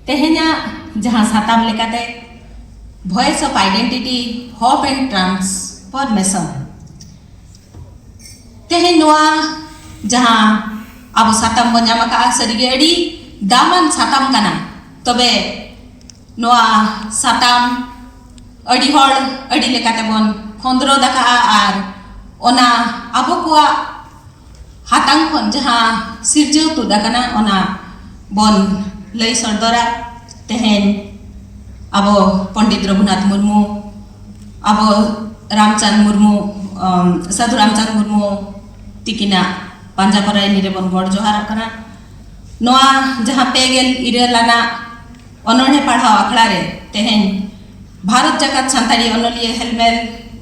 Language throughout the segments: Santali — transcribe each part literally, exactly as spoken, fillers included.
ᱛᱮᱦᱮᱧᱟᱜ ᱡᱟᱦᱟᱸ ᱥᱟᱛᱟᱢ ᱞᱮᱠᱟᱛᱮ Voice of Identity, Hope and Transformation, ᱛᱮᱦᱮᱧ ᱱᱚᱣᱟ ᱡᱟᱦᱟᱸ ᱟᱵᱚ ᱥᱟᱛᱟᱢ ᱵᱚᱱ ᱧᱟᱢ ᱟᱠᱟᱫᱼᱟ, ᱥᱟᱹᱨᱤᱜᱮ ᱟᱹᱰᱤ ᱫᱟᱢᱟᱱ ᱥᱟᱛᱟᱢ ᱠᱟᱱᱟ᱾ ᱛᱚᱵᱮ ᱱᱚᱣᱟ ᱥᱟᱛᱟᱢ ᱟᱹᱰᱤ ᱦᱚᱲ ᱟᱹᱰᱤ ᱞᱮᱠᱟᱛᱮ ᱵᱚᱱ ᱠᱷᱚᱸᱫᱽᱨᱚᱸᱫ ᱟᱠᱟᱫᱼᱟ, ᱟᱨ ᱚᱱᱟ ᱟᱵᱚ ᱠᱚᱣᱟᱜ ᱦᱟᱛᱟᱝ ᱠᱷᱚᱱ ᱡᱟᱦᱟᱸ ᱥᱤᱨᱡᱟᱹᱣ ᱛᱩᱫ ᱟᱠᱟᱱᱟ, ᱚᱱᱟ ᱵᱚᱱ ᱞᱟᱹᱭ ᱥᱚᱫᱚᱨᱟ᱾ ᱛᱮᱦᱮᱧ ᱟᱵᱚ ᱯᱚᱱᱰᱤᱛ ᱨᱚᱜᱷᱩᱱᱟᱛᱷ ᱢᱩᱨᱢᱩ, ᱟᱵᱚ ᱨᱟᱢᱪᱟᱸᱫᱽ ᱢᱩᱨᱢᱩ, ᱟᱢ, ᱥᱟᱹᱫᱷᱩ ᱨᱟᱢᱪᱟᱸᱫᱽ ᱢᱩᱨᱢᱩ ᱛᱤᱠᱤᱱᱟᱜ ᱯᱟᱸᱡᱟ ᱯᱚᱨᱟᱭᱱᱤ ᱨᱮᱵᱚᱱ ᱜᱚᱰ ᱡᱚᱦᱟᱨᱚᱜ ᱠᱟᱱᱟ᱾ ᱱᱚᱣᱟ ᱡᱟᱦᱟᱸ ᱯᱮ ᱜᱮᱞ ᱤᱨᱟᱹᱞ ᱟᱱᱟᱜ ᱚᱱᱚᱬᱦᱮ ᱯᱟᱲᱦᱟᱣ ᱟᱠᱷᱲᱟ ᱨᱮ ᱛᱮᱦᱮᱧ ᱵᱷᱟᱨᱚᱛ ᱡᱟᱠᱟᱛ ᱥᱟᱱᱛᱟᱲᱤ ᱚᱱᱚᱞᱤᱭᱟᱹ ᱦᱮᱞᱢᱮᱞ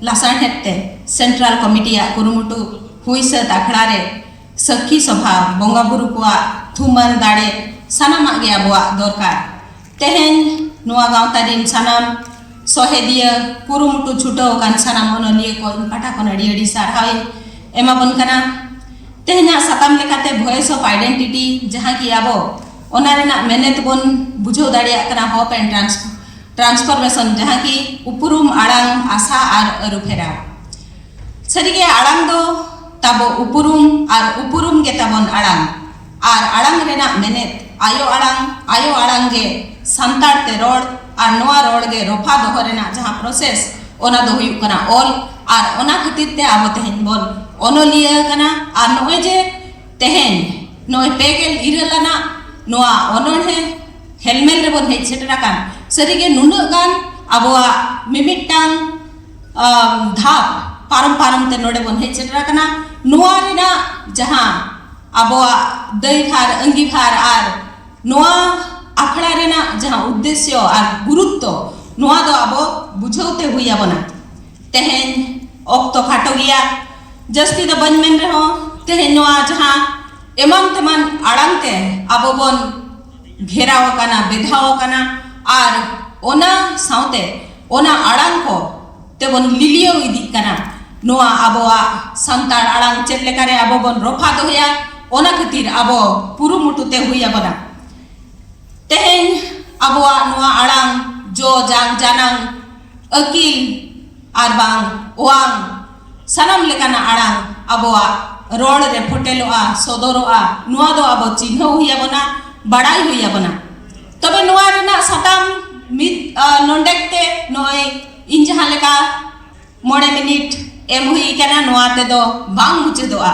ᱞᱟᱥᱟᱬᱦᱮᱫ ᱛᱮ ᱥᱮᱱᱴᱨᱟᱞ ᱠᱚᱢᱤᱴᱤᱭᱟᱜ ᱠᱩᱨᱩᱢᱩᱴᱩ ᱦᱩᱭ ᱥᱟᱹᱛ ᱟᱠᱷᱲᱟ ᱨᱮ ᱥᱟᱹᱠᱷᱤ ᱥᱚᱵᱷᱟ, ᱵᱚᱸᱜᱟ ᱵᱩᱨᱩ ᱠᱚᱣᱟᱜ ᱛᱷᱩᱢᱟᱱ ᱫᱟᱲᱮ, ᱥᱟᱱᱟᱢᱟᱜ ᱜᱮ ᱟᱵᱚᱣᱟᱜ ᱫᱚᱨᱠᱟᱨ᱾ ᱛᱮᱦᱮᱧ ᱱᱚᱣᱟ ᱜᱟᱶᱛᱟ ᱨᱤᱱ ᱥᱟᱱᱟᱢ ᱥᱚᱦᱮᱫᱤᱭᱟᱹ, ᱠᱩᱨᱩᱢᱩᱴᱩ ᱪᱷᱩᱴᱟᱹᱣ ᱟᱠᱟᱱ ᱥᱟᱱᱟᱢ ᱚᱱᱚᱞᱤᱭᱟᱹ ᱠᱚ ᱤᱧ ᱯᱟᱦᱴᱟ ᱠᱷᱚᱱ ᱟᱹᱰᱤ ᱟᱹᱰᱤ ᱥᱟᱨᱦᱟᱣ ᱤᱧ ᱮᱢᱟᱵᱚᱱ ᱠᱟᱱᱟ᱾ ᱛᱮᱦᱮᱧᱟᱜ ᱥᱟᱛᱟᱢ ᱞᱮᱠᱟᱛᱮ Voice of Identity, ᱡᱟᱦᱟᱸ ᱠᱤ ᱟᱵᱚ ᱚᱱᱟ ᱨᱮᱱᱟᱜ ᱢᱮᱱᱮᱛ ᱵᱚᱱ ᱵᱩᱡᱷᱟᱹᱣ ᱫᱟᱲᱮᱭᱟᱜ ᱠᱟᱱᱟ Hope and Trans-, Transformation, ᱡᱟᱦᱟᱸ ᱠᱤ ᱩᱯᱨᱩᱢ, ᱟᱲᱟᱝ, ᱟᱥᱟ ᱟᱨ ᱟᱹᱨᱩᱯᱷᱮᱨᱟᱣ᱾ ᱥᱟᱹᱨᱤᱜᱮ ᱟᱲᱟᱝ ᱫᱚ ᱛᱟᱵᱚ ᱩᱯᱨᱩᱢ ᱟᱨ ᱩᱯᱨᱩᱢ ᱜᱮ ᱛᱟᱵᱚᱱ ᱟᱲᱟᱝ᱾ ᱟᱨ ᱟᱲᱟᱝ ᱨᱮᱱᱟᱜ ᱢᱮᱱᱮᱛ ᱟᱭᱳ ᱟᱲᱟᱝ, ᱟᱭᱳ ᱟᱲᱟᱝ ᱜᱮ ᱥᱟᱱᱛᱟᱲ ᱛᱮ ᱨᱚᱲ, ᱟᱨ ᱱᱚᱣᱟ ᱨᱚᱲ ᱜᱮ ᱨᱚᱯᱷᱟ ᱫᱚᱦᱚ ᱨᱮᱱᱟᱜ ᱡᱟᱦᱟᱸ process, ᱚᱱᱟ ᱫᱚ ᱦᱩᱭᱩᱜ ᱠᱟᱱᱟ ᱚᱞ᱾ ᱟᱨ ᱚᱱᱟ ᱠᱷᱟᱹᱛᱤᱨ ᱛᱮ ᱟᱵᱚ ᱛᱮᱦᱮᱧ ᱵᱚᱱ ᱚᱱᱚᱞᱤᱭᱟᱹ ᱠᱟᱱᱟ᱾ ᱟᱨ ᱱᱚᱜᱼᱚᱭ ᱡᱮ ᱛᱮᱦᱮᱧ ᱱᱚᱜᱼᱚᱭ ᱯᱮ ᱜᱮᱞ ᱤᱨᱟᱹᱞ ᱟᱱᱟᱜ ᱱᱚᱣᱟ ᱚᱱᱚᱬᱦᱮ ᱦᱮᱞᱢᱮᱞ ᱨᱮᱵᱚᱱ ᱦᱮᱡ ᱥᱮᱴᱮᱨ ᱟᱠᱟᱱ, ᱥᱟᱹᱨᱤᱜᱮ ᱱᱩᱱᱟᱹᱜ ᱜᱟᱱ ᱟᱵᱚᱣᱟᱜ ᱢᱤᱢᱤᱫᱴᱟᱝ, ᱟᱢ, ᱫᱷᱟᱯ ᱯᱟᱨᱚᱢ ᱯᱟᱨᱚᱢ ᱛᱮ ᱱᱚᱰᱮ ᱵᱚᱱ ᱦᱮᱡ ᱥᱮᱴᱮᱨ ᱟᱠᱟᱱᱟ᱾ ᱱᱚᱣᱟ ᱨᱮᱱᱟᱜ ᱡᱟᱦᱟᱸ ᱟᱵᱚᱣᱟᱜ ᱫᱟᱹᱭᱵᱷᱟᱨ, ᱟᱹᱝᱜᱤᱵᱷᱟᱨ ᱟᱨ ᱱᱚᱣᱟ ᱟᱠᱷᱲᱟ ᱨᱮᱱᱟᱜ ᱡᱟᱦᱟᱸ ᱩᱫᱽᱫᱮᱥᱭᱚ ᱟᱨ ᱜᱩᱨᱩᱛᱛᱚ, ᱱᱚᱣᱟ ᱫᱚ ᱟᱵᱚ ᱵᱩᱡᱷᱟᱹᱣ ᱛᱮ ᱦᱩᱭ ᱟᱵᱚᱱᱟ᱾ ᱛᱮᱦᱮᱧ ᱚᱠᱛᱚ ᱠᱷᱟᱴᱚ ᱜᱮᱭᱟ, ᱡᱟᱹᱥᱛᱤ ᱫᱚ ᱵᱟᱹᱧ ᱢᱮᱱ ᱨᱮᱦᱚᱸ, ᱛᱮᱦᱮᱧ ᱱᱚᱣᱟ ᱡᱟᱦᱟᱸ ᱮᱢᱟᱱ ᱛᱮᱢᱟᱱ ᱟᱲᱟᱝ ᱛᱮ ᱟᱵᱚ ᱵᱚᱱ ᱜᱷᱮᱨᱟᱣ ᱟᱠᱟᱱᱟ, ᱵᱮᱫᱷᱟᱣ ᱟᱠᱟᱱᱟ, ᱟᱨ ᱚᱱᱟ ᱥᱟᱶᱛᱮ ᱚᱱᱟ ᱟᱲᱟᱝ ᱠᱚ ᱛᱮᱵᱚᱱ ᱞᱤᱞᱤᱭᱟᱹᱣ ᱤᱫᱤᱜ ᱠᱟᱱᱟ᱾ ᱱᱚᱣᱟ ᱟᱵᱚᱣᱟᱜ ᱥᱟᱱᱛᱟᱲ ᱟᱲᱟᱝ ᱪᱮᱫ ᱞᱮᱠᱟᱨᱮ ᱟᱵᱚ ᱵᱚᱱ ᱨᱚᱯᱷᱟ ᱫᱚᱦᱚᱭᱟ, ᱚᱱᱟ ᱠᱷᱟᱹᱛᱤᱨ ᱟᱵᱚ ᱠᱩᱨᱩᱢᱩᱴᱩ ᱛᱮ ᱦᱩᱭ ᱟᱵᱚᱱᱟ᱾ ᱛᱮᱦᱮᱧ ᱡᱟᱱᱟᱝ, ᱟᱹᱠᱤᱞ ᱟᱨ ᱵᱟᱝ ᱚᱣᱟᱝ, ᱥᱟᱱᱟᱢ ᱞᱮᱠᱟᱱᱟᱜ ᱟᱲᱟᱝ ᱟᱵᱚᱣᱟᱜ ᱨᱚᱲ ᱨᱮ ᱯᱷᱚᱴᱮᱞᱚᱜᱼᱟ, ᱥᱚᱫᱚᱨᱚᱜᱼᱟ, ᱱᱚᱣᱟ ᱫᱚ ᱟᱵᱚ ᱪᱤᱱᱦᱟᱹᱣ ᱦᱩᱭ ᱟᱵᱚᱱᱟ, ᱵᱟᱲᱟᱭ ᱦᱩᱭ ᱟᱵᱚᱱᱟ᱾ ᱛᱚᱵᱮ ᱱᱚᱣᱟ ᱨᱮᱱᱟᱜ ᱥᱟᱛᱟᱢ ᱢᱤᱫ, ᱟ, ᱱᱚᱰᱮᱠ ᱛᱮ ᱱᱚᱜᱼᱚᱭ ᱤᱧ ᱡᱟᱦᱟᱸ ᱞᱮᱠᱟ ᱢᱚᱬᱮ ᱢᱤᱱᱤᱴ ᱮᱢ ᱦᱩᱭ ᱠᱟᱱᱟ, ᱱᱚᱣᱟ ᱛᱮᱫᱚ ᱵᱟᱝ ᱢᱩᱪᱟᱹᱫᱚᱜᱼᱟ᱾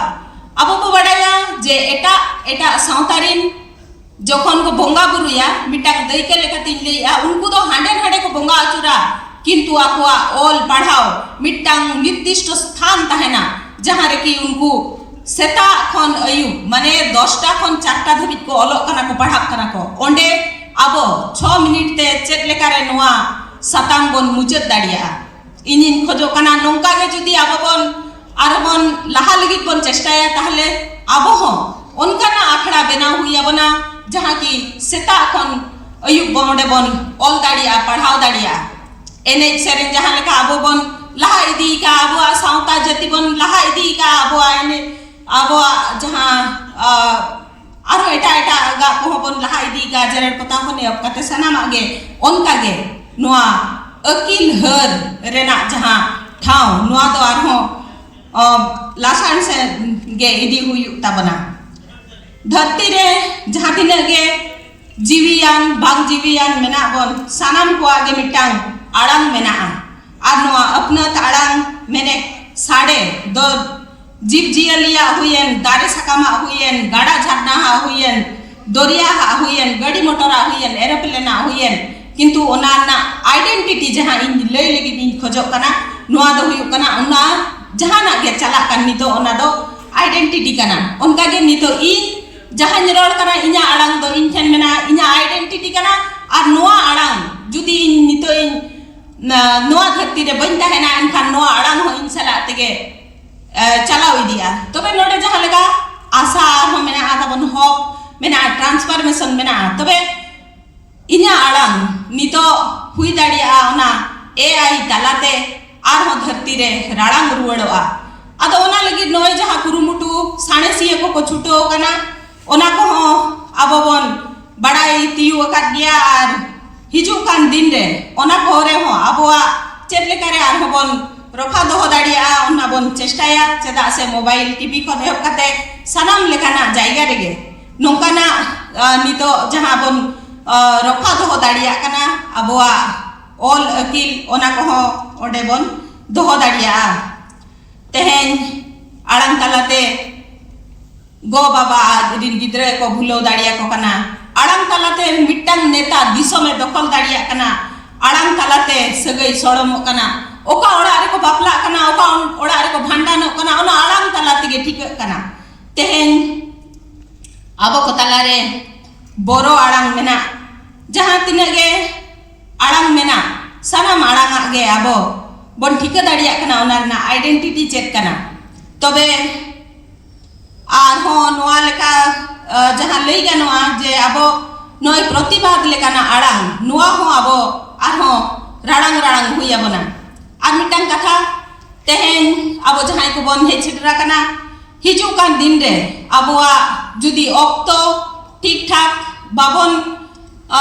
ᱟᱵᱚ ᱵᱚ ᱵᱟᱲᱟᱭᱟ ᱡᱮ ᱮᱴᱟᱜ ᱮᱴᱟᱜ ᱥᱟᱶᱛᱟ ᱨᱤᱱ ᱡᱚᱠᱷᱚᱱ ᱠᱚ ᱵᱚᱸᱜᱟ ᱵᱩᱨᱩᱭᱟ, ᱢᱤᱫᱴᱟᱝ ᱫᱟᱹᱭᱠᱟᱹ ᱞᱮᱠᱟᱛᱤᱧ ᱞᱟᱹᱭᱮᱜᱼᱟ, ᱩᱱᱠᱩ ᱫᱚ ᱦᱟᱸᱰᱮ ᱱᱟᱰᱮ ᱠᱚ ᱵᱚᱸᱜᱟ ᱟᱹᱪᱩᱨᱟ, ᱠᱤᱱᱛᱩ ᱟᱠᱚᱣᱟᱜ ᱚᱞ ᱯᱟᱲᱦᱟᱣ ᱢᱤᱫᱴᱟᱝ ᱱᱤᱨᱫᱤᱥᱴᱚ ᱥᱛᱷᱟᱱ ᱛᱟᱦᱮᱱᱟ, ᱡᱟᱦᱟᱸ ᱨᱮᱠᱤ ᱩᱱᱠᱩ ᱥᱮᱛᱟᱜ ᱠᱷᱚᱱ ᱟᱹᱭᱩᱵ, ᱢᱟᱱᱮ ᱫᱚᱥᱴᱟ ᱠᱷᱚᱱ ᱪᱟᱨᱴᱟ ᱫᱷᱟᱹᱵᱤᱡ ᱠᱚ ᱚᱞᱚᱜ ᱠᱟᱱᱟ ᱠᱚ, ᱯᱟᱲᱦᱟᱜ ᱠᱟᱱᱟ ᱠᱚ᱾ ᱚᱸᱰᱮ ᱟᱵᱚ ᱪᱷᱚ ᱢᱤᱱᱤᱴ ᱛᱮ ᱪᱮᱫ ᱞᱮᱠᱟᱨᱮ ᱱᱚᱣᱟ ᱥᱟᱛᱟᱢ ᱵᱚᱱ ᱢᱩᱪᱟᱹᱫ ᱫᱟᱲᱮᱭᱟᱜᱼᱟ? ᱤᱧᱤᱧ ᱠᱷᱚᱡᱚᱜ ᱠᱟᱱᱟ ᱱᱚᱝᱠᱟ ᱜᱮ ᱡᱩᱫᱤ ᱟᱵᱚ ᱵᱚᱱ ᱟᱨᱦᱚᱸ ᱵᱚᱱ ᱞᱟᱦᱟ ᱞᱟᱹᱜᱤᱫ ᱵᱚᱱ ᱪᱮᱥᱴᱟᱭᱟ, ᱛᱟᱦᱞᱮ ᱟᱵᱚ ᱦᱚᱸ ᱚᱱᱠᱟᱱᱟᱜ ᱟᱠᱷᱲᱟ ᱵᱮᱱᱟᱣ ᱦᱩᱭ ᱟᱵᱚᱱᱟ, ᱡᱟᱦᱟᱸ ᱠᱤ ᱥᱮᱛᱟᱜ ᱠᱷᱚᱱ ᱟᱹᱭᱩᱵ ᱵᱚᱱ ᱚᱸᱰᱮ ᱵᱚᱱ ᱚᱞ ᱫᱟᱲᱮᱭᱟᱜᱼᱟ, ᱯᱟᱲᱦᱟᱣ ᱫᱟᱲᱮᱭᱟᱜᱼᱟ᱾ ᱮᱱᱮᱡ ᱥᱮᱨᱮᱧ ᱡᱟᱦᱟᱸ ᱞᱮᱠᱟ ᱟᱵᱚ ᱵᱚᱱ ᱞᱟᱦᱟ ᱤᱫᱤ ᱠᱟᱜᱼᱟ, ᱟᱵᱚᱣᱟᱜ ᱥᱟᱶᱛᱟ ᱡᱟᱹᱛᱤ ᱵᱚᱱ ᱞᱟᱦᱟ ᱤᱫᱤ ᱠᱟᱜᱼᱟ, ᱟᱵᱚᱣᱟᱜ ᱮᱱᱮᱡ, ᱟᱵᱚᱣᱟᱜ ᱡᱟᱦᱟᱸ, ᱟ, ᱟᱨᱦᱚᱸ ᱮᱴᱟᱜ ᱮᱴᱟᱜ ᱟᱜ ᱠᱚᱦᱚᱸ ᱵᱚᱱ ᱞᱟᱦᱟ ᱤᱫᱤ ᱠᱟᱜᱼᱟ, ᱡᱮᱨᱮᱲ ᱯᱚᱛᱟᱣ ᱠᱷᱚᱱ ᱮᱦᱚᱵ ᱠᱟᱛᱮ ᱥᱟᱱᱟᱢᱟᱜ ᱜᱮ᱾ ᱚᱱᱠᱟ ᱜᱮ ᱱᱚᱣᱟ ᱟᱹᱠᱤᱞ ᱦᱟᱹᱨ ᱨᱮᱱᱟᱜ ᱡᱟᱦᱟᱸ ᱴᱷᱟᱶ, ᱱᱚᱣᱟ ᱫᱚ ᱟᱨᱦᱚᱸ, ᱚ, ᱞᱟᱥᱟᱱ ᱥᱮᱫ ᱜᱮ ᱤᱫᱤ ᱦᱩᱭᱩᱜ ᱛᱟᱵᱚᱱᱟ᱾ ᱫᱷᱟᱹᱨᱛᱤ ᱨᱮ ᱡᱟᱦᱟᱸ ᱛᱤᱱᱟᱹᱜ ᱜᱮ ᱡᱤᱣᱤᱭᱟᱱ ᱵᱟᱝ ᱡᱤᱣᱤᱭᱟᱱ ᱢᱮᱱᱟᱜ ᱵᱚᱱ, ᱥᱟᱱᱟᱢ ᱠᱚᱣᱟᱜ ᱜᱮ ᱢᱤᱫᱴᱟᱝ ᱟᱲᱟᱝ ᱢᱮᱱᱟᱜᱼᱟ᱾ ᱟᱨ ᱱᱚᱣᱟ ᱟᱹᱯᱱᱟᱹᱛ ᱟᱲᱟᱝ ᱢᱮᱱᱮᱫ ᱥᱟᱰᱮ ᱫᱚ ᱡᱤᱵᱽ ᱡᱤᱭᱟᱹᱞᱤᱭᱟᱜ ᱦᱩᱭᱮᱱ, ᱫᱟᱨᱮ ᱥᱟᱠᱟᱢᱟᱜ ᱦᱩᱭᱮᱱ, ᱜᱟᱰᱟ ᱡᱷᱟᱨᱱᱟᱣᱟᱜ ᱦᱩᱭᱮᱱ, ᱫᱚᱨᱭᱟᱣᱟᱜ ᱦᱩᱭᱮᱱ, ᱜᱟᱹᱰᱤ ᱢᱚᱴᱚᱨᱟᱜ ᱦᱩᱭᱮᱱ, ᱮᱨᱳᱯᱞᱮᱱᱟᱜ ᱦᱩᱭᱮᱱ, ᱠᱤᱱᱛᱩ ᱚᱱᱟ ᱨᱮᱱᱟᱜ ᱟᱭᱰᱮᱱᱴᱤᱴᱤ ᱡᱟᱦᱟᱸ ᱤᱧ ᱞᱟᱹᱭ ᱞᱟᱹᱜᱤᱫ ᱤᱧ ᱠᱷᱚᱡᱚᱜ ᱠᱟᱱᱟ, ᱱᱚᱣᱟ ᱫᱚ ᱦᱩᱭᱩᱜ ᱠᱟᱱᱟ ᱚᱱᱟ ᱡᱟᱦᱟᱱᱟᱜ ᱜᱮ ᱪᱟᱞᱟᱜ ᱠᱟᱱ ᱱᱤᱛᱚᱜ, ᱚᱱᱟ ᱫᱚ ᱟᱭᱰᱮᱱᱴᱤᱴᱤ ᱠᱟᱱᱟ᱾ ᱚᱱᱠᱟᱜᱮ ᱱᱤᱛᱚᱜ ᱤᱧ ᱡᱟᱦᱟᱸᱧ ᱨᱚᱲ ᱠᱟᱱᱟ, ᱤᱧᱟᱹᱜ ᱟᱲᱟᱝ ᱫᱚ ᱤᱧ ᱴᱷᱮᱱ ᱢᱮᱱᱟᱜᱼᱟ, ᱤᱧᱟᱹᱜ ᱟᱭᱰᱮᱱᱴᱤᱴᱤ ᱠᱟᱱᱟ᱾ ᱟᱨ ᱱᱚᱣᱟ ᱟᱲᱟᱝ ᱡᱩᱫᱤ ᱤᱧ ᱱᱤᱛᱚᱜ ᱤᱧ ᱱᱟ-, ᱱᱚᱣᱟ ᱫᱷᱟᱹᱨᱛᱤ ᱨᱮ ᱵᱟᱹᱧ ᱛᱟᱦᱮᱱᱟ, ᱮᱱᱠᱷᱟᱱ ᱱᱚᱣᱟ ᱟᱲᱟᱝ ᱦᱚᱸ ᱤᱧ ᱥᱟᱞᱟᱜ ᱛᱮᱜᱮ, ᱮ, ᱪᱟᱞᱟᱣ ᱤᱫᱤᱜᱼᱟ᱾ ᱛᱚᱵᱮ ᱱᱚᱰᱮ ᱡᱟᱦᱟᱸ ᱞᱮᱠᱟ ᱟᱥᱟ ᱟᱨᱦᱚᱸ ᱢᱮᱱᱟᱜᱼᱟ, ᱛᱟᱵᱚᱱ ᱦᱚᱠ ᱢᱮᱱᱟᱜᱼᱟ, ᱴᱨᱟᱱᱥᱯᱷᱚᱨᱢᱮᱥᱚᱱ ᱢᱮᱱᱟᱜᱼᱟ, ᱛᱚᱵᱮ ᱤᱧᱟᱹᱜ ᱟᱲᱟᱝ ᱱᱤᱛᱚᱜ ᱦᱩᱭ ᱫᱟᱲᱮᱭᱟᱜᱼᱟ ᱚᱱᱟ ᱮ ᱟᱭ ᱛᱟᱞᱟᱛᱮ ᱟᱨᱦᱚᱸ ᱫᱷᱟᱹᱨᱛᱤ ᱨᱮ ᱨᱟᱲᱟᱝ ᱨᱩᱣᱟᱹᱲᱚᱜᱼᱟ᱾ ᱟᱫᱚ ᱚᱱᱟ ᱞᱟᱹᱜᱤᱫ ᱱᱚᱜᱼᱚᱭ ᱡᱟᱦᱟᱸ ᱠᱩᱨᱩᱢᱩᱴᱩ ᱥᱟᱬᱮᱥᱤᱭᱟᱹ ᱠᱚᱠᱚ ᱪᱷᱩᱴᱟᱹᱣ ᱟᱠᱟᱱᱟ, ᱚᱱᱟ ᱠᱚᱦᱚᱸ ᱟᱵᱚ ᱵᱚᱱ ᱵᱟᱲᱟᱭ ᱛᱤᱭᱳᱜ ᱟᱠᱟᱫ ᱜᱮᱭᱟ᱾ ᱟᱨ ᱦᱤᱡᱩᱜ ᱠᱟᱱ ᱫᱤᱱ ᱨᱮ ᱚᱱᱟ ᱯᱚᱨᱮ ᱦᱚᱸ ᱟᱵᱚᱣᱟᱜ ᱪᱮᱫ ᱞᱮᱠᱟᱨᱮ ᱟᱨᱦᱚᱸ ᱵᱚᱱ ᱨᱚᱯᱷᱟ ᱫᱚᱦᱚ ᱫᱟᱲᱮᱭᱟᱜᱼᱟ, ᱚᱱᱟ ᱵᱚᱱ ᱪᱮᱥᱴᱟᱭᱟ᱾ ᱪᱮᱫᱟᱜ ᱥᱮ ᱢᱳᱵᱟᱭᱤᱞ, ᱴᱤᱵᱷᱤ ᱠᱷᱚᱱ ᱮᱦᱚᱵ ᱠᱟᱛᱮ ᱥᱟᱱᱟᱢ ᱞᱮᱠᱟᱱᱟᱜ ᱡᱟᱭᱜᱟ ᱨᱮᱜᱮ ᱱᱚᱝᱠᱟᱱᱟᱜ, ᱟ, ᱱᱤᱛᱚᱜ ᱡᱟᱦᱟᱸ ᱵᱚᱱ, ᱟ, ᱨᱚᱯᱷᱟ ᱫᱚᱦᱚ ᱫᱟᱲᱮᱭᱟᱜ ᱠᱟᱱᱟ, ᱟᱵᱚᱣᱟᱜ ᱚᱞ ᱟᱹᱠᱤᱞ, ᱚᱱᱟ ᱠᱚᱦᱚᱸ ᱚᱸᱰᱮ ᱵᱚᱱ ᱫᱚᱦᱚ ᱫᱟᱲᱮᱭᱟᱜᱼᱟ᱾ ᱛᱮᱦᱮᱧ ᱟᱲᱟᱝ ᱛᱟᱞᱟᱛᱮ ᱜᱚ ᱵᱟᱵᱟ ᱨᱤᱱ ᱜᱤᱫᱽᱨᱟᱹ ᱠᱚ ᱵᱷᱩᱞᱟᱹᱣ ᱫᱟᱲᱮᱭᱟᱠᱚ ᱠᱟᱱᱟ᱾ ᱟᱲᱟᱝ ᱛᱟᱞᱟᱛᱮ ᱢᱤᱫᱴᱟᱝ ᱱᱮᱛᱟ ᱫᱤᱥᱚᱢᱮ ᱫᱚᱠᱷᱚᱞ ᱫᱟᱲᱮᱭᱟᱜ ᱠᱟᱱᱟ᱾ ᱟᱲᱟᱝ ᱛᱟᱞᱟᱛᱮ ᱥᱟᱹᱜᱟᱹᱭ ᱥᱚᱲᱚᱢᱚᱜ ᱠᱟᱱᱟ᱾ ᱚᱠᱟ ᱚᱲᱟᱜ ᱨᱮᱠᱚ ᱵᱟᱯᱞᱟᱜ ᱠᱟᱱᱟ, ᱚᱠᱟ ᱚᱲᱟᱜ ᱨᱮᱠᱚ ᱵᱷᱟᱸᱰᱟᱱᱚᱜ ᱠᱟᱱᱟ, ᱚᱱᱟ ᱟᱲᱟᱝ ᱛᱟᱞᱟ ᱛᱮᱜᱮ ᱴᱷᱤᱠᱟᱹᱜ ᱠᱟᱱᱟ᱾ ᱛᱮᱦᱮᱧ ᱟᱵᱚ ᱠᱚ ᱛᱟᱞᱟᱨᱮ ᱵᱚᱨᱚ ᱟᱲᱟᱝ ᱢᱮᱱᱟᱜ, ᱡᱟᱦᱟᱸ ᱛᱤᱱᱟᱹᱜ ᱜᱮ ᱟᱲᱟᱝ ᱢᱮᱱᱟᱜ, ᱥᱟᱱᱟᱢ ᱟᱲᱟᱝᱟᱜ ᱜᱮ ᱟᱵᱚ ᱵᱚᱱ ᱴᱷᱤᱠᱟᱹ ᱫᱟᱲᱮᱭᱟᱜ ᱠᱟᱱᱟ ᱚᱱᱟ ᱨᱮᱱᱟᱜ ᱟᱭᱰᱮᱱᱴᱤᱴᱤ ᱪᱮᱫ ᱠᱟᱱᱟ᱾ ᱛᱚᱵᱮ ᱟᱨᱦᱚᱸ ᱱᱚᱣᱟ ᱞᱮᱠᱟ, ᱟ, ᱡᱟᱦᱟᱸ ᱞᱟᱹᱭ ᱜᱟᱱᱚᱜᱼᱟ ᱡᱮ ᱟᱵᱚ ᱱᱚᱜᱼᱚᱭ ᱯᱨᱚᱛᱤᱵᱟᱫᱽ ᱞᱮᱠᱟᱱᱟᱜ ᱟᱲᱟᱝ, ᱱᱚᱣᱟ ᱦᱚᱸ ᱟᱵᱚ ᱟᱨᱦᱚᱸ ᱨᱟᱲᱟᱝ ᱨᱟᱲᱟᱝ ᱦᱩᱭ ᱟᱵᱚᱱᱟ᱾ ᱟᱨ ᱢᱤᱫᱴᱟᱝ ᱠᱟᱛᱷᱟ, ᱛᱮᱦᱮᱧ ᱟᱵᱚ ᱡᱟᱦᱟᱸᱭ ᱠᱚᱵᱚᱱ ᱦᱮᱡ ᱥᱮᱴᱮᱨ ᱟᱠᱟᱱᱟ, ᱦᱤᱡᱩᱜ ᱠᱟᱱ ᱫᱤᱱ ᱨᱮ ᱟᱵᱚᱣᱟᱜ ᱡᱩᱫᱤ ᱚᱠᱛᱚ ᱴᱷᱤᱠ ᱴᱷᱟᱠ ᱵᱟᱵᱚᱱ, ᱟ,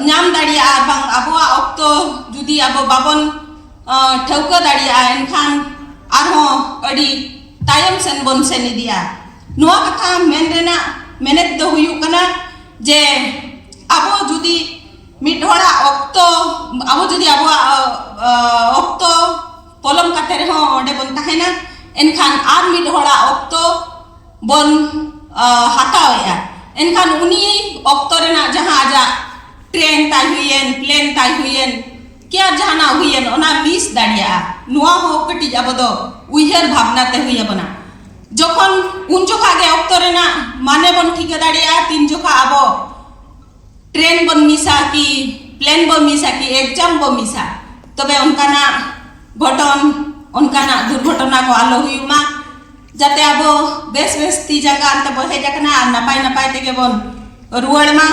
ᱧᱟᱢ ᱫᱟᱲᱮᱭᱟᱜᱼᱟ, ᱟᱨ ᱵᱟᱝ ᱟᱵᱚᱣᱟᱜ ᱚᱠᱛᱚ ᱡᱩᱫᱤ ᱟᱵᱚ ᱵᱟᱵᱚᱱ, ᱟ, ᱴᱷᱟᱹᱣᱠᱟᱹ ᱫᱟᱲᱮᱭᱟᱜᱼᱟ, ᱮᱱᱠᱷᱟᱱ ᱟᱨᱦᱚᱸ ᱟᱹᱰᱤ ᱛᱟᱭᱚᱢ ᱥᱮᱱ ᱵᱚᱱ ᱥᱮᱱ ᱤᱫᱤᱜᱼᱟ᱾ ᱱᱚᱣᱟ ᱠᱟᱛᱷᱟ ᱢᱮᱱ ᱨᱮᱱᱟᱜ ᱢᱮᱱᱮᱛ ᱫᱚ ᱦᱩᱭᱩᱜ ᱠᱟᱱᱟ ᱡᱮ ᱟᱵᱚ ᱡᱩᱫᱤ ᱢᱤᱫ ᱦᱚᱲᱟᱜ ᱚᱠᱛᱚ, ᱟᱵᱚ ᱡᱩᱫᱤ ᱟᱵᱚᱣᱟᱜ, ᱟ, ᱟ, ᱚᱠᱛᱚ ᱯᱚᱞᱚᱢ ᱠᱟᱛᱮ ᱨᱮᱦᱚᱸ ᱚᱸᱰᱮ ᱵᱚᱱ ᱛᱟᱦᱮᱱᱟ, ᱮᱱᱠᱷᱟᱱ ᱟᱨ ᱢᱤᱫ ᱦᱚᱲᱟᱜ ᱚᱠᱛᱚ ᱵᱚᱱ, ᱟ, ᱦᱟᱛᱟᱣᱮᱫᱼᱟ, ᱮᱱᱠᱷᱟᱱ ᱩᱱᱤ ᱚᱠᱛᱚ ᱨᱮᱱᱟᱜ ᱡᱟᱦᱟᱸ ᱟᱡᱟᱜ ᱴᱨᱮᱱ ᱛᱟᱭ ᱦᱩᱭᱮᱱ, ᱯᱞᱮᱱ ᱛᱟᱭ ᱦᱩᱭᱮᱱ, ᱠᱤ ᱟᱨ ᱡᱟᱦᱟᱱᱟᱜ ᱦᱩᱭᱮᱱ, ᱚᱱᱟ ᱢᱤᱥ ᱫᱟᱲᱮᱭᱟᱜᱼᱟ᱾ ᱱᱚᱣᱟ ᱦᱚᱸ ᱠᱟᱹᱴᱤᱡ ᱟᱵᱚ ᱫᱚ ᱩᱭᱦᱟᱹᱨ ᱵᱷᱟᱵᱽᱱᱟ ᱛᱮ ᱦᱩᱭ ᱟᱵᱚᱱᱟ᱾ ᱡᱚᱠᱷᱚᱱ ᱩᱱ ᱡᱚᱠᱷᱟ ᱜᱮ ᱚᱠᱛᱚ ᱨᱮᱱᱟᱜ ᱢᱟᱱᱮ ᱵᱚᱱ ᱴᱷᱤᱠᱟᱹ ᱫᱟᱲᱮᱭᱟᱜᱼᱟ, ᱛᱤᱱ ᱡᱚᱠᱷᱟ ᱟᱵᱚ ᱴᱨᱮᱱ ᱵᱚᱱ ᱢᱤᱥᱟ ᱠᱤ ᱯᱞᱮᱱ ᱵᱚᱱ ᱢᱤᱥᱟ ᱠᱤ ᱮᱠᱡᱟᱢ ᱵᱚᱱ ᱢᱤᱥᱟ, ᱛᱚᱵᱮ ᱚᱱᱠᱟᱱᱟᱜ ᱜᱷᱚᱴᱚᱱ, ᱚᱱᱠᱟᱱᱟᱜ ᱫᱩᱨᱜᱷᱚᱴᱚᱱᱟ ᱠᱚ ᱟᱞᱚ ᱦᱩᱭᱩᱜ ᱢᱟ, ᱡᱟᱛᱮ ᱟᱵᱚ ᱵᱮᱥ ᱵᱮᱥ ᱛᱤ ᱡᱟᱸᱜᱟ ᱟᱱᱛᱮ ᱵᱚ ᱦᱮᱡ ᱟᱠᱟᱱᱟ ᱟᱨ ᱱᱟᱯᱟᱭ ᱱᱟᱯᱟᱭ ᱛᱮᱜᱮ ᱵᱚᱱ ᱨᱩᱣᱟᱹᱲ ᱢᱟ᱾